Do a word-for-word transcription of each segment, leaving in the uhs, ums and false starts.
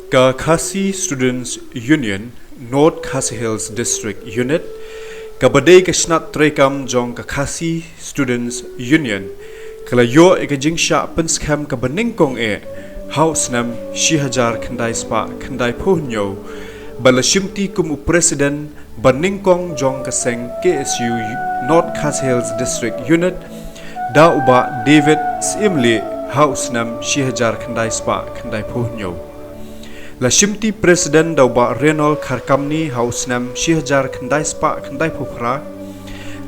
Ka Khasi Students Union, North Khasi Hills District Unit, kaba dei ka shnat treikam jong ka Khasi Students Union, ka la ïoh ïa ka jingshah pynskhem kaba nyngkong eh ha u snem shi hajar khyndai spah khyndai phew hynñiew, bad la shimti kum u president ba nyngkong jong ka seng K S U North Khasi Hills District Unit da u Bah David Syiemlieh ha u snem shi hajar khyndai spah khyndai phew hynñiew. La shimti president da u Bah Reynold Kharkamni ha u snem shi hajar khyndai spah khyndai phew phra.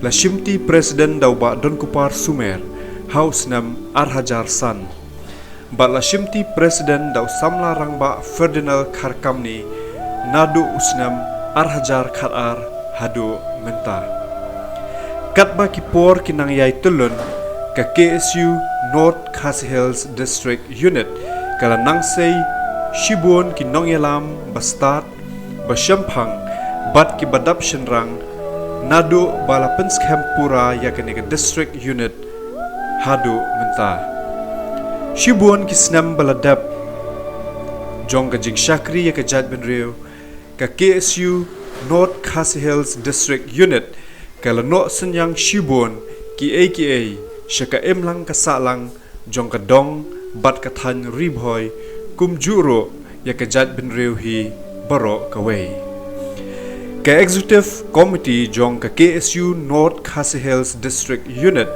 La shimti president da u Bah Donkupar Sumer ha u snem ar hajar san. Bad la shimti president da u samla rangbah Ferdinand Kharkamni naduh u snem ar hajar khatar haduh mynta. Katba ki por ki nang ïai tylli, ka K S U North Khasi Hills District Unit ka la nang sei shibun ki nongïalam ba stad, ba shemphang, bad kiba dap shynrang, naduh ba la pynskhem pura ïa kane ka district unit haduh mynta. Shibun ki snem ba la dep jong ka jingshakri ïa ka jaitbynriew, ka K S U North Khasi Hills District Unit ka la noh synñiang shibun kiei kiei sha ka imlang ka sahlang jong ka dong bad ka thaiñ Ri Bhoi, kumjuh ruh ïa ka jaitbynriew hi baroh kawei. Ka Executive Committee jong ka K S U North Khasi Hills District Unit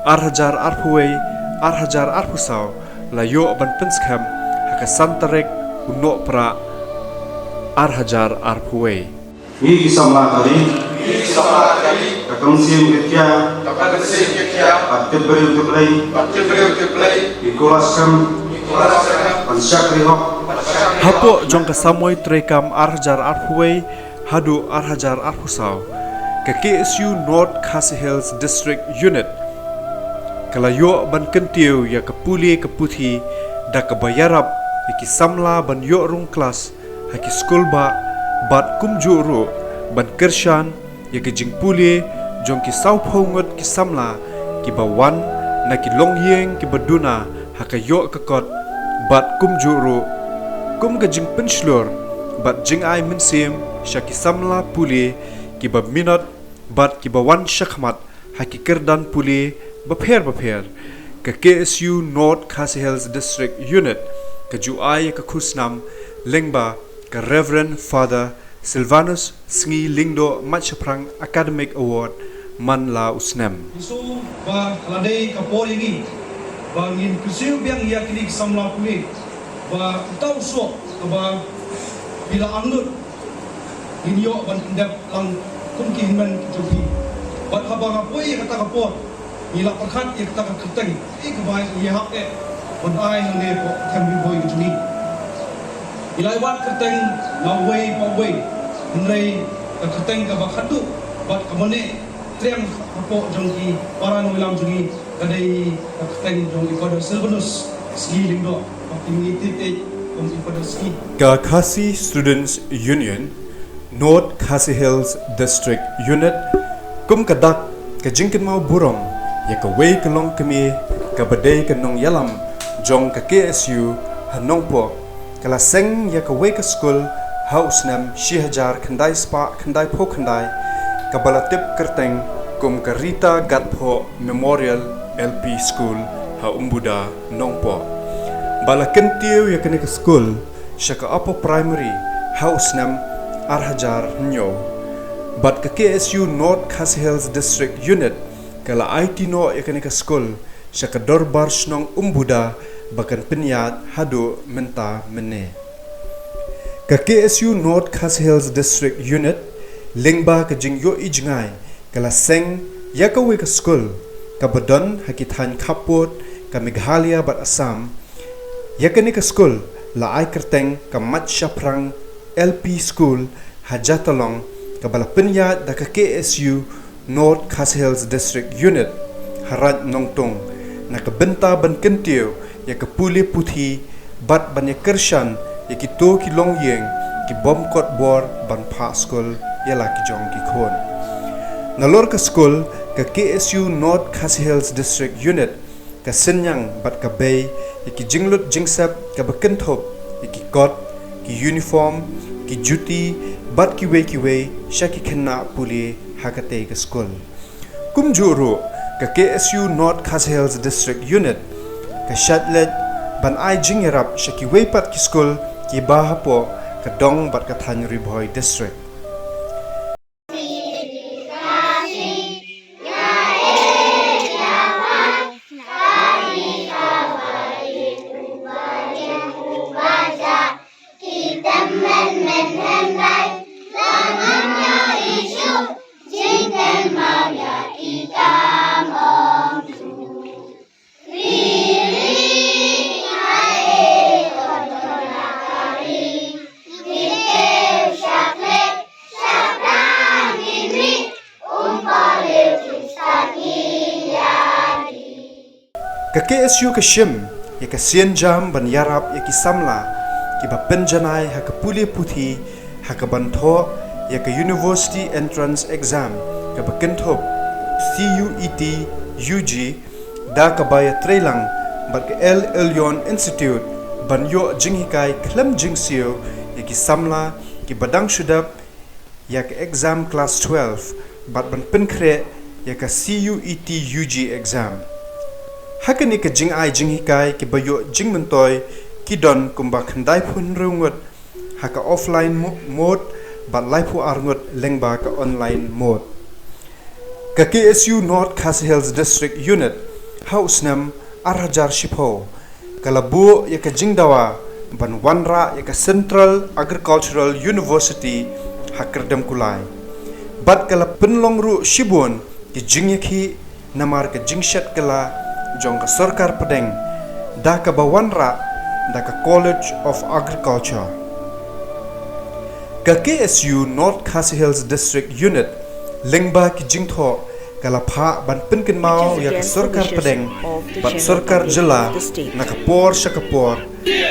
ar hajar arphew wei, ar hajar arphew saw la ïoh ban pynskhem ha ka san tarik u Nohprah ar hajar arphew wei. Ngi ki samla jong ka ri, ka kongsan ka tia, ka tip briew tip Blei, ki kular skhem ban shakri hok. Hapoh jong ka samoi treikam ar hajar arphew wei haduh ar hajar arphew saw, ka K S U North Khasi Hills District Unit ka la ïoh ban kyntiew ïa ka pule ka puthi da kaba ïarap ïa ki samla ban ïoh rung klas ha ki skul bah, bad kumjuh ruh ban kyrshan ïa ka jingpule jong ki sawphew ngut ki samla kiba wan na ki longïing kiba duna ha ka ïoh ka kot, bad kumjuh ruh kum ka jingpynshlur bad jingai mynsiem sha ki samla pule kiba minot bad kiba wan shakhmat ha ki kyrdan pule bapher bapher. Ka K S U North Khasi Hills District Unit ka ju ai ïa ka khusnam lyngba ka Reverend Father Silvanus Sngi Lyngdoh, Maitshaphrang Academic Award man la u snem. Ngi sngew ba ka la dei ka por ïa ngi ba ngin kyrsiew biang ïa kine ki samla pule ba uta u soh kaba phi la angnud ngin ïoh ban pyndep lang kum ki hynmen ki jong phi. Bad haba nga poi ïa kata ka por, ngi la pyrkhat ïa kata ka kyrteng, eh, kaba ngi hap eh ban ai hangne hapoh ka them Ri Bhoi ka jong ngi. Ngi la ai wad kyrteng na uwei pa uwei, hynrei ka kyrteng kaba khatduh bad kaba neh triang hapoh jong ki para nongïalam jong ngi ka dei ka kyrteng jong i Father Silvanus Sngi Lyngdoh, ba ki ngi tip kum i Father Sngi. Ka Khasi Students Union, North Khasi Hills District Unit, kum ka dak ka jingkynmaw burom ïa kawei ka longkmie kaba dei ka nongïalam jong ka K S U ha Nongpoh, ka la seng ïa kawei ka skul ha u snem shi hajar khyndai spah khyndai phew khyndai, kaba la tip kyrteng kum ka Rita Gatphoh Memorial L P School ha Umbuda, Nongpoh. Ba la kyntiew ïa kane ka skul sha ka Upper Primary ha u snem ar hajar hynñiew. Bad ka K S U North Khasi Hills District Unit ka la aiti noh ïa kane ka skul sha ka Dorbar Shnong Umbuda ba kan pynïaid haduh mynta mynne. Ka K S U North Khasi Hills District Unit, lyngba ka jingïohi jngai, ka la seng ïa kawei ka skul kaba don ha ki thaiñ khappud ka Meghalaya bad Assam. Ïa kane ka skul la ai kyrteng ka Maitshaphrang L P School ha Jatalong, kaba la pynïaid da ka K S U North Khasi Hills District Unit ha Raid Nongtung, na ka bynta ban kyntiew ïa ka pule puthi bad ban ïa kyrshan ïa kito ki longïing ki bym kot bor ban phah skul ïa la ki jong ki khun. Nalor ka skul, ka K S U North Khasi Hills District Unit ka synñiang bad ka bei ïa ki jinglut jingsep kaba kynthup ïa ki kot, ki uniform, ki juti, bad kiwei kiwei sha ki khynnah pule ha katei ka skul. Kumjuh ruh, ka K S U North Khasi Hills District Unit ka shad leit ban ai jingïarap sha kiwei pat ki skul kiba hapoh ka dong bad ka thaiñ Ri Bhoi District. Ka K S U ka shim ïa ka sienjam ban ïarap ïa ki samla kiba pynjanai ha ka pule puthi ha kaban thoh ïa ka University Entrance Exam kaba kynthup C U E T U G, da kaba ïatreilang bad ka El Elyon Institute ban ïoh jinghikai khlem jingsiew ïa ki samla kiba dang shu dep ïa ka exam class twelve bad ban pynkhreh ïa ka C U E T U G exam. Ha kane ka jingai jinghikai kiba ïoh jingmyntoi ki don kumba khyndaiphew hynriew ngut ha ka offline mo-, mode bad laiphew ar ngut lyngba ka online mode. Ka K S U North Khasi Hills District Unit ha u snem ar hajar shiphew ka la buh ïa ka jingdawa ban wanrah ïa ka Central Agricultural University ha Kyrdemkulai. Bad ka la pynlong ruh shibun ki jingïakhih namar ka jingshet kylla jong ka sorkar pdeng da kaba wanrah da ka College of Agriculture. Ka K S U North Khasi Hills District Unit lyngba ki jingthoh ka la phah ban pynkynmaw ïa ka sorkar pdeng bad sorkar jylla na ka por sha ka por,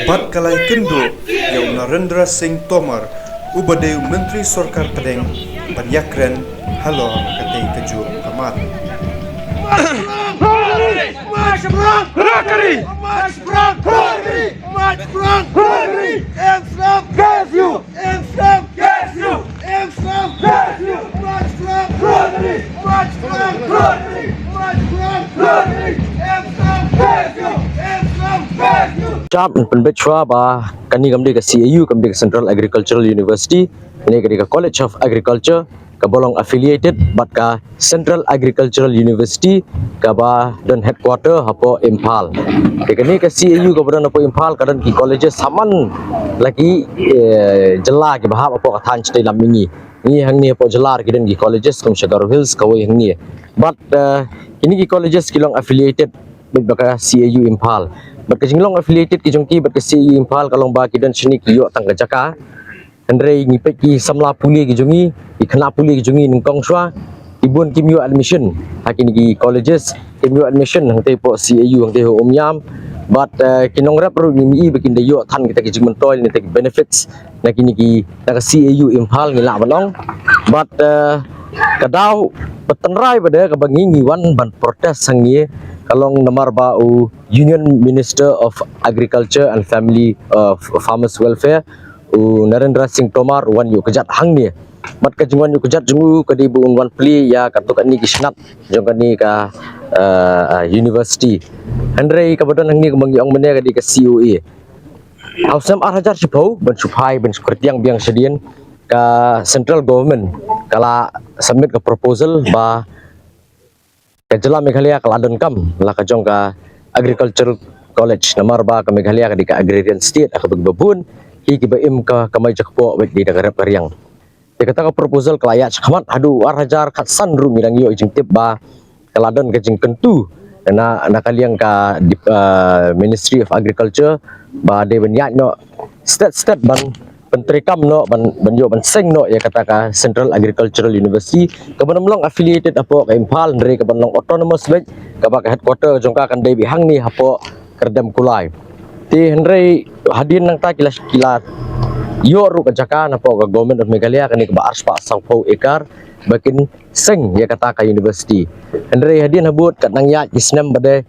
bad ka la ïakynduh ïa u Narendra Singh Tomar uba dei u Myntri Sorkar Pdeng ban ïakren halor katei kajuh ka mat. Jap pynbeit shuwa ba kane kam dei ka C A U, kam dei ka Central Agricultural University, ne ka dei ka College of Agriculture kaba long affiliated bad ka Central Agricultural University kaba don headquarter hapoh Imphal. Te kane ka C A U kaba don hapoh Imphal ka don ki colleges saman lagi, eh, jylla kiba hap hapoh ka thaiñ shatei lam mihngi. Ngi hangne hapoh jylla ki don ki colleges kum sha Garo Hills kawei hangne. Bad, eh, kine ki colleges ki long affiliated bad ba ka C A U Imphal. Bad ka jinglong affiliated ki jong ki bad ka C A U Imphal ka long ba ki don shane ki ïoh tang ka jaka. Hynrei ngi peit ki samla pule ki jong ngi, ki khynnah pule ki jong ngi nyngkong shuwa, ki bun kim ïoh admission ha kine ki colleges, kim ïoh admission hangtei hapoh C A U hangtei ha Umiam. Bad, eh, ki nongrep ruh ngim i ba kin da ïoh than kita ki jingmyntoi ne kita ki benefits na kine ki, na ka C A U Imphal ngi lah ban ong. Bad, eh, ka daw ba tynrai ba dei kaba ngi ngi wan ban protest hangne ka long namar ba u Union Minister of Agriculture and Family, eh, Farmers Welfare, u Narendra Singh Tomar u wan ïuh kjat hangne. Bad ka jingwan ïuh kjat jong u ka dei ba un wan plie ïa katto katne ki snat jong kane ka, eh, university. Hynrei kaba don hangne kumba ngi ong mynne ka dei ka C O A. Ha u snem ar hajar shiphew ban shu phai ban shu kyrtiang biang shadien, ka central government ka la submit ka proposal ba ka jylla Meghalaya ka la donkam la ka jong ka agricultural college namar ba ka Meghalaya ka dei ka agrarian state, ha kaba ki babun ki kiba im ka kamai jakpoh bad ki da ka rep ka riang. Te kata ka proposal ka la ïaid shakhmat haduh ar hajar khatsan ruh ngi dang ïoh jingtip ba ka la don ka jingkyntu na, na ka liang ka dip-, ah, Ministry of Agriculture ba dei ban ïaid noh stet stet ban pyntreikam noh ban, ban ïoh ban seng noh ïa kata ka Central Agricultural University kaba nym long affiliated hapoh ka Imphal hynrei kaba long autonomous bad kaba ka headquarter jong ka kan dei beit hangne hapoh Kyrdemkulai. Te hynrei hadien nangta ki la, ki la ïoh ruh ka jaka napoh ka Government of Meghalaya kane kaba arspah sawphew acre ba kin seng ïa kata ka university. Hynrei hadien habud kat nang ïaid ki snem ba dei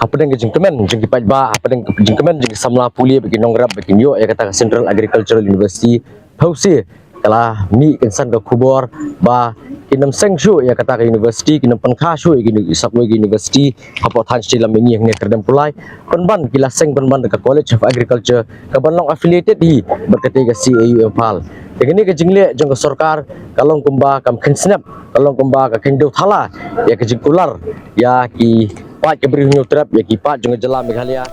Hapdeng ka jingkmen jong ki paidbah, hapdeng ka jingkmen jong ki samla pule bad ki nongrep ba kin ïoh ïa kata ka Central Agricultural University, phewse ka la mih kynsan ka khubor ba kin ym seng shuh ïa kata ka university, kin ym pynkha shuh ïa ki uni-, sa kawei ka university hapoh thaiñ Shillong, ïa kane ka Khyrdem Kulai. Pynban ki la seng pynban da ka College of Agriculture kaban long affiliated hi bad katei ka C A U Imphal. Te kane ka jingleh jong ka sorkar ka long kumba kam kheiñ snep, ka long kumba ka kheiñ dew thala ïa ka jingkular ïa ki paid ka Bri Hynñiewtrep, ïa ki paid jong ka jylla Meghalaya.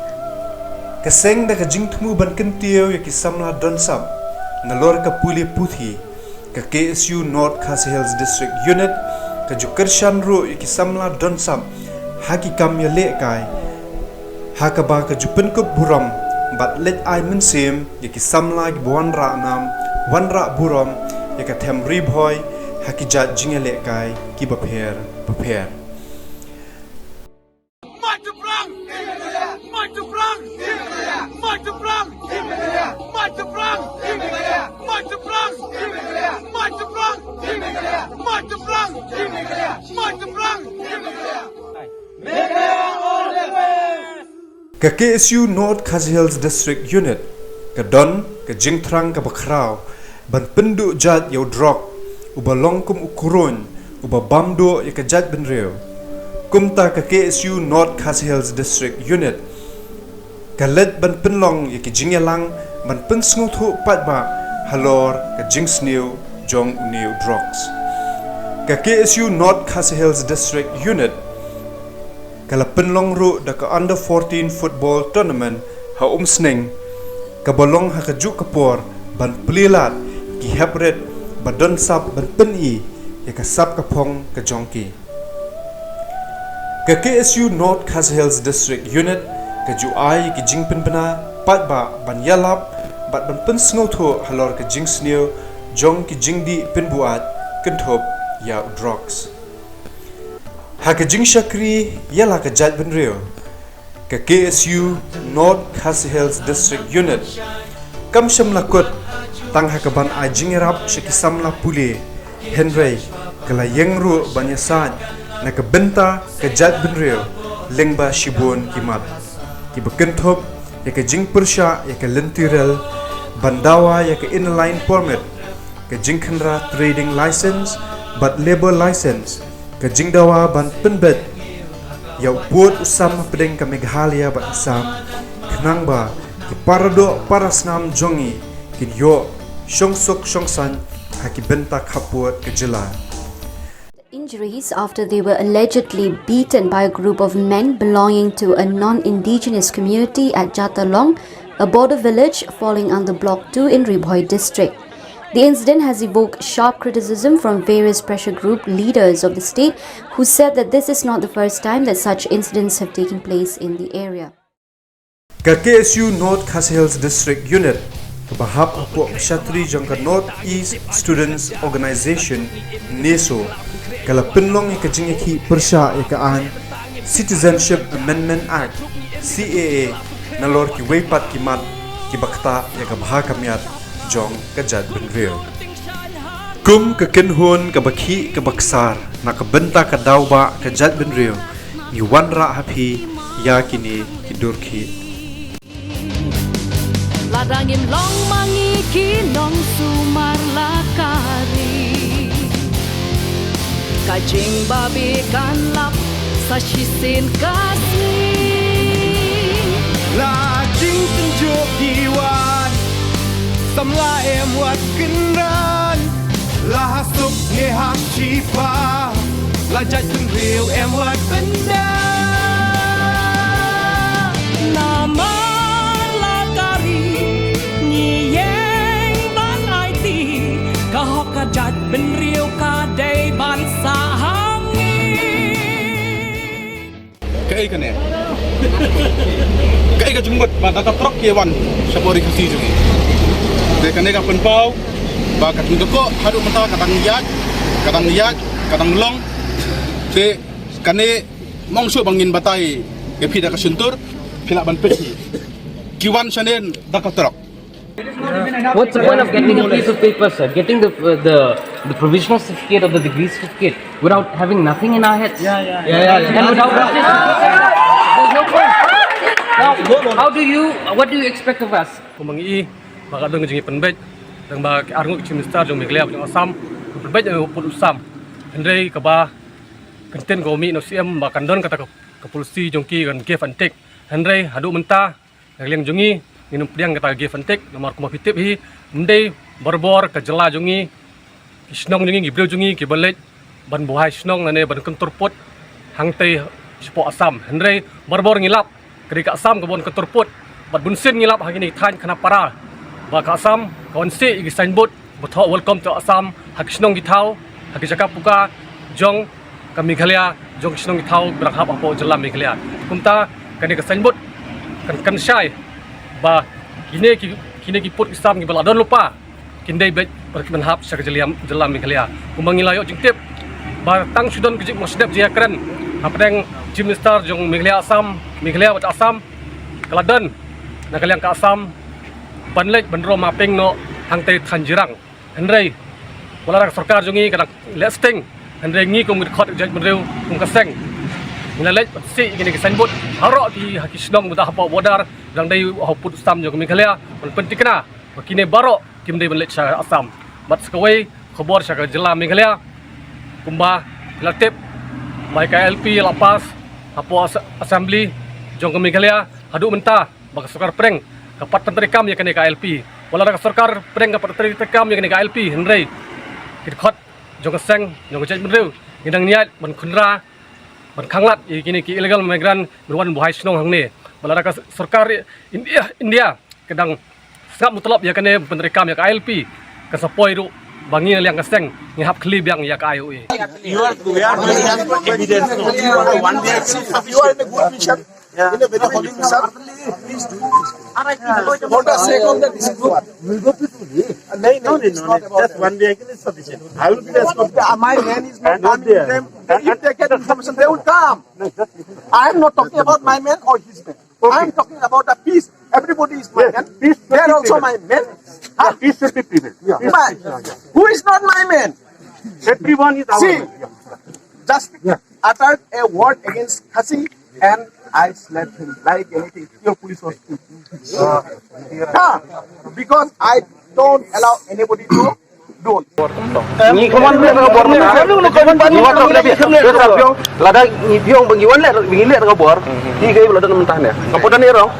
Ka seng da ka jingthmu ban kyntiew ïa ki samla don sap nalor ka pule puthi, ka K S U North Khasi Hills District Unit ka ju kyrshan ruh ïa ki samla don sap ha ki kam ïalehkai, ha kaba ka ju pynkup burom bad leit ai mynsiem ïa ki samla kiba wanrah nam, wanrah burom ïa ka them Ri Bhoi ha ki jait jingïalehkai kiba pher bapher. Ka K S U North Khasi Hills District Unit ka don ka jingthrang kaba khraw ban pynduh jait ïa u drok uba long kum u kyrun uba bam duh ïa ka jaitbynriew. Kumta ka K S U North Khasi Hills District Unit ka leit ban pynlong ïa ki jingïalang ban pynsngewthuh paidbah halor ka jingsniew jong une u drugs. Ka K S U North Khasi Hills District Unit ka la pynlong ruh da ka Under fourteen Football Tournament ha Umsning, kaba long ha kajuh ka por ban plie lad ki heprit ba don sap ban pyni ïa ka sap ka phong ka jong ki. Ka K S U North Khasi Hills District Unit ka ju ai ïa ki jingpynbna paidbah ban ïalap bad ban pynsngewthuh halor ka jingsniew jong ki jingdih pynbuaid kynthup ïa u drugs. Ha ka jingshakri ïa la ka jaitbynriew, ka K S U North Khasi Hills District Unit kam shym la kut tang ha kaban ai jingïarap sha ki samla pule, hynrei ka la ïeng ruh ban ïasaid na ka bynta ka jaitbynriew lyngba shibun ki mat, kiba kynthup ïa ka jingpyrshah ïa ka lynti rel, ban dawa ïa ka Inner Line Permit, ka jingkhynra Trading License bad Labour License, ka jingdawa ban pynbeit ïa u pud u sam hapdeng ka Meghalaya bad Assam, khnang ba ki paradoh parasnam jong ngi kin ïoh shongsuk shongsaiñ ha ki bynta khappud ka jylla. Injuries after they were allegedly beaten by a group of men belonging to a non-indigenous community at Jatalong, a border village falling under Block two in Ri Bhoi district. The incident has evoked sharp criticism from various pressure group leaders of the state, who said that this is not the first time that such incidents have taken place in the area. Ka K S U North Khasi Hills District Unit, kaba hap hapoh ka shatri jong ka North East Students Organisation, NESO, ka la pynlong ïa ka jingïakhih pyrshah ïa ka aiñ Citizenship Amendment Act, C A A, nalor kiwei pat ki mat kiba ktah ïa ka bha ka miat jong ka jaitbynriew. Kum ka kynhun kaba khih kaba ksar na ka bynta ka daw ba ka jaitbynriew, ngi wanrah ha phi ïa kine ki dur khih. Lada ngim long ma ngi ki nongsumar la ka ri, ka jingbabe kan lap sa shisien ka sngi. La jingtynjuh ki wan, samla em wat kynran, la ha suk ne ha shipa, la jaitbynriew em wat pyndam. Namar la ka ri ngi ïeng ban aiti, ka hok ka jaitbynriew ka dei ban sah ha ngi. Kaei kane? Kaei ka jingmut ba da ka trok ki wan shapoh ri Khasi jong ngi? Te kane ka pynpaw ba ka jingdukok haduh mynta ka dang ïaid, ka dang ïaid, ka dang long. Te kane mong shuh ba ngin batai ïa phi da ka shyntur, phi lah ban peit hi. Ki wan shane da ka trok. What's the point of getting a piece of paper, sir? Getting the, uh, the, the provisional certificate or the degree certificate without having nothing in our heads? Yeah, yeah, yeah. And without nothing, there's no How, how do you, what do you expect of us? Kumba ngi i ba ka don ka jingpynbeit dang ba ki arngut ki Chief Minister jong Meghalaya jong Assam, pynbeit ïa u pud u sam. Hynrei kaba kyntien ka u mih na u C M ba kan don kata ka, ka policy jong ki kan give and take. Hynrei haduh mynta na ka liang jong ngi ngin ym pdiang kata ka give and take namar kumba phi tip hi, ym dei barabor ka jylla jong ngi, ki shnong jong ngi, ki briew jong ngi kiba leit ban buhai shnong lane ban kyntur pud hangtei shapoh Assam. Hynrei barabor ngi lap ka dei ka Assam kaba wan kyntur pud. Bad bunsien ngi lap ha kine ki thaiñ khynnah para ba ka Assam ka wan sieh ïa ki signboard ba thoh welcome to Assam ha ki shnong ki thaw, ha ki jaka puka jong ka Meghalaya, jong ki shnong ki thaw ba dang hap hapoh jylla Meghalaya. Kumta kane ka signboard kan, kan shai ba kine ki, kine ki pud ki sam kiba la don lypa kin dei beit ban hap sha ka jylla, jylla Meghalaya. Kumba ngi la ïoh jingtip ba tang shu don ka jingmih sdep jingïakren hapdeng Chief Minister jong Meghalaya Assam, Meghalaya bad Assam, ka la don na ka liang ka Assam ban leit ban rah mapping noh hangtei thaiñ Jirang. Hynrei wat la ka sorkar jong ngi ka dang leh sting, hynrei ngi kum ki dkhot jaitbynriew, kum ka seng, ngi la leit ban sieh ïa kine ki signboard haroh ki, ha ki shnong ba dang hapoh border, dang dei ha u pud u sam jong ka Meghalaya ban pynthikna ba kine baroh kim dei ban leit sha Assam. Bad sa kawei khubor sha ka jylla Meghalaya, kumba phi la tip ba ka I L P la pass hapoh as-, assembly jong ka Meghalaya, haduh mynta ba ka sorkar pdeng ka pat pyntreikam ïa kane ka I L P. Wat la ka sorkar pdeng ka pat pyntreikam ïa kane ka I L P, hynrei ki dkhot jong ka seng, jong ka jaitbynriew, ngi dang ñiah ban khynra, ban khanglad ïa kine ki illegal migrant ba wan buhai shnong hangne. Wat la ka sorkar India, India ka dang sngap mutlop ïa kane pyntreikam ïa ka I L P, kan sa poi ruh ba ngi na liang ka seng ngi hap khlieh biang ïa ka I O A. You are, we are going as per evidence. One day, you are in a good mission. Yeah. In a very holy mission. Please do this. For the sake of the district. We'll go peacefully. No, no, no, no, just one vehicle is sufficient. I will be responsible. My man is not coming with them. If they get information, they will come. I am not talking about my man or his man. Okay. I am talking about the peace. Everybody is my man. They are also my men. Peace should be prevailed. Who is not my man? Everyone is our man. See, just uttered a word against Khasi and I slapped him like anything. Pure police was killed. Huh? Because I don't allow anybody to do. Ngi kham wan leh ka bor mynta. Ngi wan leh ka bor. Lada ngi biang ba ngi wan leh, ngi leh ka bor. Hi ka i ba la don mynta ne. Ka bor da ne rong.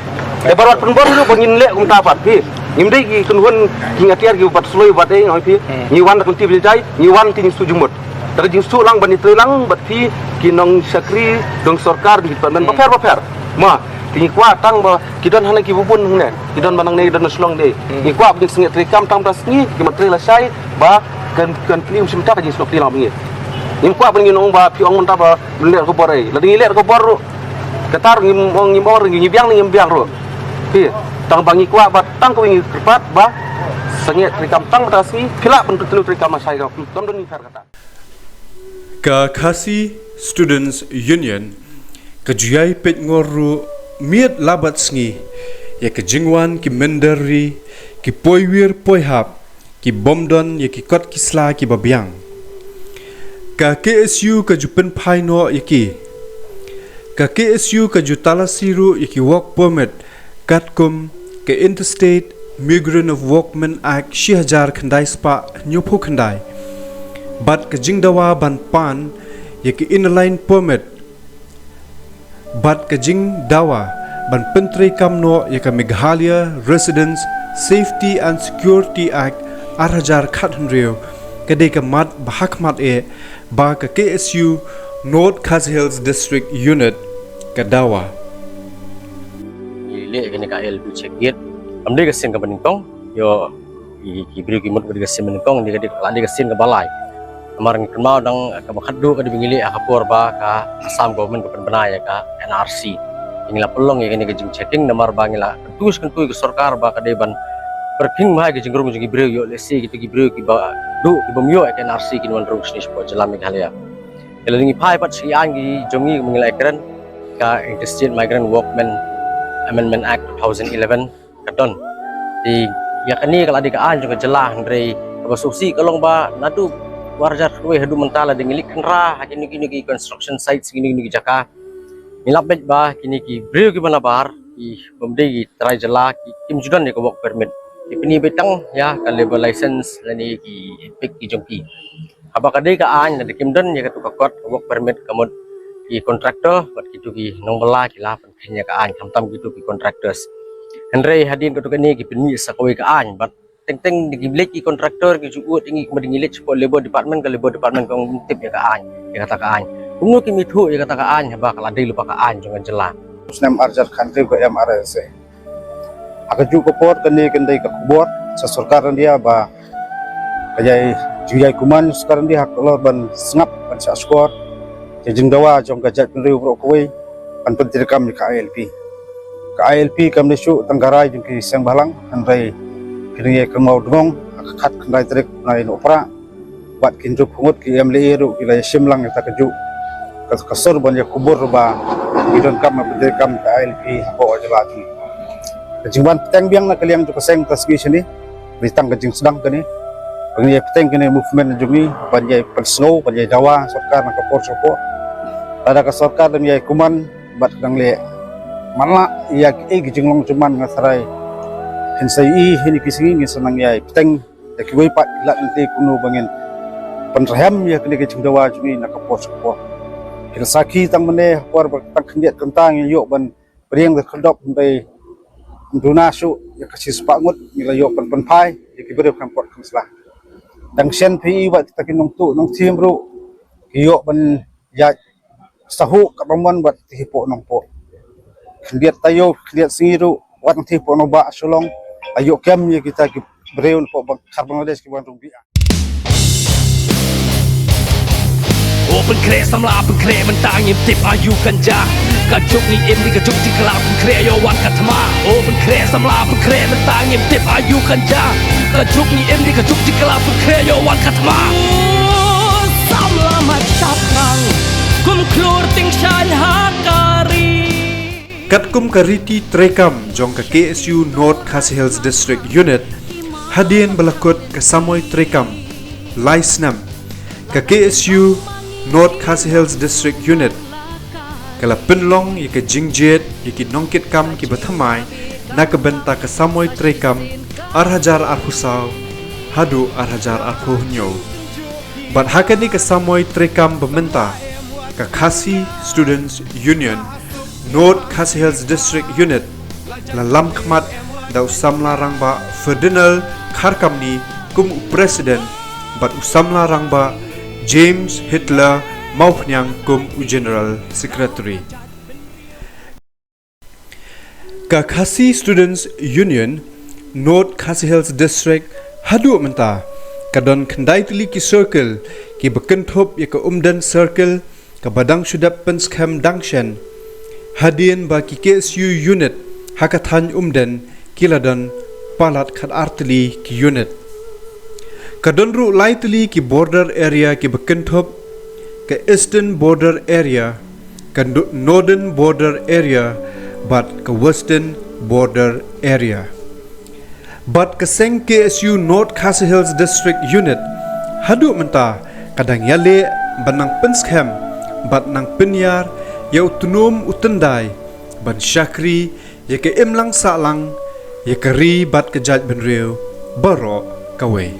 Te baroh pynbor ruh ba ngin leh kumta pat. Hi. Ngim dei ki kynhun ki ngatiar ki bat sloi bat ei ngi phi. Ngi wan da ka lynti ba jai, ngi wan te ngi shu jingmut. Da ka jingshu lang ban ïatrei lang bad phi ki nongshakri jong sorkar, ki department bapher bapher. Ma, te ngi kwah tang ba ki don hangne ki bun hangne. Ki don ba nangne, ki don na Shillong de. Ngi kwah ba ngin sngewthuh kam tang ba sngi ki mat trei lashai ba kan, kan plie um shim ta ka jingsngewthuh lang ba ngi. Ngim kwah ba ngin ong ba phi ong mynta ba leh ka bor ei. Lada ngi leh ka bor ruh, kata ruh ngim ong, ngim ong ruh, ngi biang, ngim biang ruh. Phi, tang ba ngi kwah ba tang kawei ngi kyrpad ba sngewthuh kam tang ba sngi, phi lah ban pyntrei kam lashai, kam don ngi pher kata. Ka Khasi Students Union ka ju ïai peit ngor ruh miet la bad sngi ïa ka jingwan ki mynder ri, ki poiwir poihap, ki bym don ïa ki kot ki sla kiba biang. Ka K S U ka ju pynphai noh ïa ki. Ka K S U ka ju talasi ruh ïa ki work permit katkum ka Interstate Migrant of Workmen Act shi hajar khyndai spah hynñiewphew khyndai. Bad ka jingdawa ban pan ïa ka Inner Line Permit. Bad ka jingdawa ban pyntreikam noh ïa ka Meghalaya Residents Safety and Security Act ar hajar khathynriew ka dei ka mat ba hakhmat eh ba ka K S U North Khasi Hills District Unit ka dawa. Ngi leh kane ka I L P check gate. Kam dei ka sien kaba nyngkong. Ïoh, ki, ki briew ki mut ba dei ka sien ba nyngkong, dei ka dei, la dei ka sien kaba lai. Namar ngi kynmaw dang kaba khatduh ka dei ba ngi leh ha ka por ba ka Assam government ka pynbna ïa ka N R C. Ngi la pynlong ïa kane ka jingchecking namar ba ngi la kyntu shi kyntu ïa ka sorkar ba ka dei ban pyrkhing bha ïa ka jingrung jong ki briew, ïoh lehse kito ki briew kiba duh ki bym ïoh ïa ka N R C kin wan rung shane shapoh jylla Meghalaya. Te lada ngi phai pat sha ki aiñ ki jong ngi, kumba ngi la ïakren, ka Interstate Migrant Workmen Amendment Act two thousand eleven ka don. Te ïa kane ka la dei ka aiñ jong ka jylla, hynrei kaba sngewsih ka long ba naduh ar hajar khatwei haduh mynta lada ngi leit khynra ha kino kino ki construction sites, kino kino ki jaka, ngi lap beit ba kine ki briew kiba nabar ki bym dei ki trai jylla ki kim ju don ïa ka work permit. Ki pyni beit tang ïa ka labour license lane ki EPIC ki jong ki. Haba ka dei ka aiñ lada kim don ïa katu ka kot ka work permit ka mut ki contractor bad kitu ki nongbylla ki la pynkheiñ ïa ka aiñ, khamtam kitu ki contractors. Hynrei hadien katu kane ki pynmih sa kawei ka aiñ bad teng teng da ki leit ki contractor ki ju ud ïa ngi, kumba da ngi leit shapoh Labour Department, ka Labour Department ka ong ngim tip ïa ka aiñ, ïa kata ka aiñ. Kumno kim ithuh ïa kata ka aiñ haba ka la dei lypa ka aiñ jong ka jylla? Snem ar hajar khatkhyndai ka M R S A. Ha kajuh ka por kane kan dei ka khubor sha sorkar India ba ka jingïai, jingïai kuman sorkar India halor ban sngap ban shahshkor ïa ka jingdawa jong ka jaitbynriew baroh kawei ban pyntreikam ïa ka I L P. Ka I L P kam dei shuh tang ka rai jong ki seng bhalang, hynrei ki nongïai kynmaw dngong ha ka khatkhyndai tarik u bnai Nohprah. Bad ki hynriewphew ngut ki M L A ruh ki la ïashim lang ïa kata kajuh ka, ka sur ban ïakubur ba ki donkam ban pyntreikam ïa ka I L P hapoh ka jylla jong ngi. Ka jingwan bteng biang na ka liang jong ka seng mynta ka sngi shane, dei tang ka jingsdang kane. Ba ngin ïai bteng kane movement jong ngi ban ïai pynsngew, ban ïai dawa sorkar na ka por sha ka por. Lada ka sorkar dang ïai kuman bad dang leh man la ïa kiei ki jinglong jingman, nga tharai hynrei ha kine ki sngi ngin sa nang ïai bteng ïa kiwei pat ki lad lynti kumno ba ngin pynrhem ïa kine ki jingdawa jong ngi na ka por sha ka por. Ki la sakhi tang mynne ha por ba tang khyndiat kynta ngi ïoh ban pdiang da khyrdop, hynrei ym duna shuh ïa ka shispah ngut ngi la ïoh ban pynphai ïa ki briew kham kot kham sla. Dang shen phi i bad kita ki nongtuh nongthiem ruh ki ïoh ban ïaid sahuh katba mon bad ti hapoh nongpoh. Khyndiat taïew khyndiat sngi ruh wat ngi ti hapoh nongbah Shillong, ïoh kem ïa kita ki briew napoh Bang-, khar Bangladesh ki wan rung biang. O pynkhreh samla pynkhreh mynta ngim tip aïu kan jia. Ka juk ngi im ri ka juk jingkylla pynkhreh ïoh wan ka thma. O pynkhreh samla pynkhreh mynta ngim tip aïu kan jia. Ka juk ngi im ri ka juk jingkylla pynkhreh ïoh wan ka thma. Samla mat shaprang kum khlur tyngshaiñ ha ka ri. Katkum ka riti treikam jong ka K S U North Khasi Hills District Unit, hadien ba la kut ka samoi treikam lai snem, ka K S U North Khasi Hills District Unit ka la pynlong ïa ka jingjied ïa ki nongkitkam kiba thymmai na ka bynta ka samoi treikam ar hajar arphew saw haduh ar hajar arphew hynñiew. Bad ha kane ka samoi treikam ba mynta, ka Khasi Students Union North Khasi Hills District Unit la lam khmat da u samla rangbah Ferdinand Kharkamni kum u president bad u samla rangbah James Hitler Mawphniang kum u general secretary. Ka Khasi Students Union North Khasi Hills District haduh mynta ka don khyndai tylli ki circle kiba kynthup ïa ka Umden Circle kaba dang shu dep pynskhem dang shen, hadien ba ki K S U unit ha ka thaiñ Umden ki la don palat khatar tylli ki unit. Ka don ruh lai tylli ki border area kiba kynthup ka Eastern Border Area, ka Northern Border Area bad ka Western Border Area. Bad ka seng K S U North Khasi Hills District Unit haduh mynta ka dang ïaleh ban nang pynskhem bad nang pynïar ïa u tnum u tyndai ban shakri ïa ka imlang sahlang ïa ka ri bad ka jaitbynriew baroh kawei.